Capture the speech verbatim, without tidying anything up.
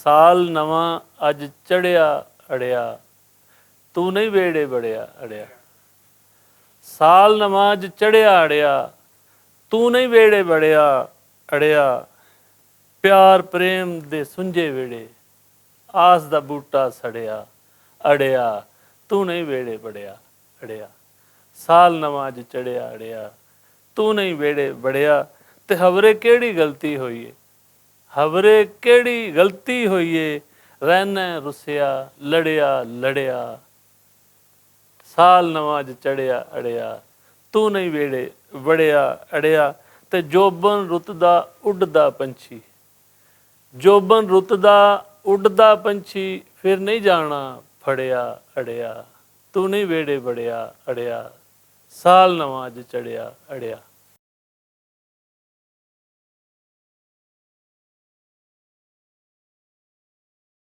سال نواں اج چڑھیا اڑیا، تو نہیں ویڑے بڑیا اڑیا۔ سال نواں اج چڑھیا اڑیا، تو نہیں ویڑے بڑیا اڑیا۔ پیار پریم دے سنجے ویڑے، آس دا بوٹا سڑیا اڑیا، تو نہیں ویڑے بڑیا اڑیا۔ سال نواں اج چڑھیا اڑیا، تو نہیں ویڑے بڑیا۔ تے ہورے کیڑی غلطی ہوئی ہے، ہورے کیڑی غلطی ہوئی ہے، رہنا ہے رسیا لڑیا لڑیا۔ سال نواں اج چڑھیا اڑیا، تو نہیں ویڑے وڑیا اڑیا۔ تے جوبن رت دا اڈدا پنچھی، جوبن رت دا اڈدا پنچھی، پھر نہیں جانا پھڑیا اڑیا۔ تو نہیں ویڑے وڑیا اڑیا، سال نواں اج چڑھیا اڑیا۔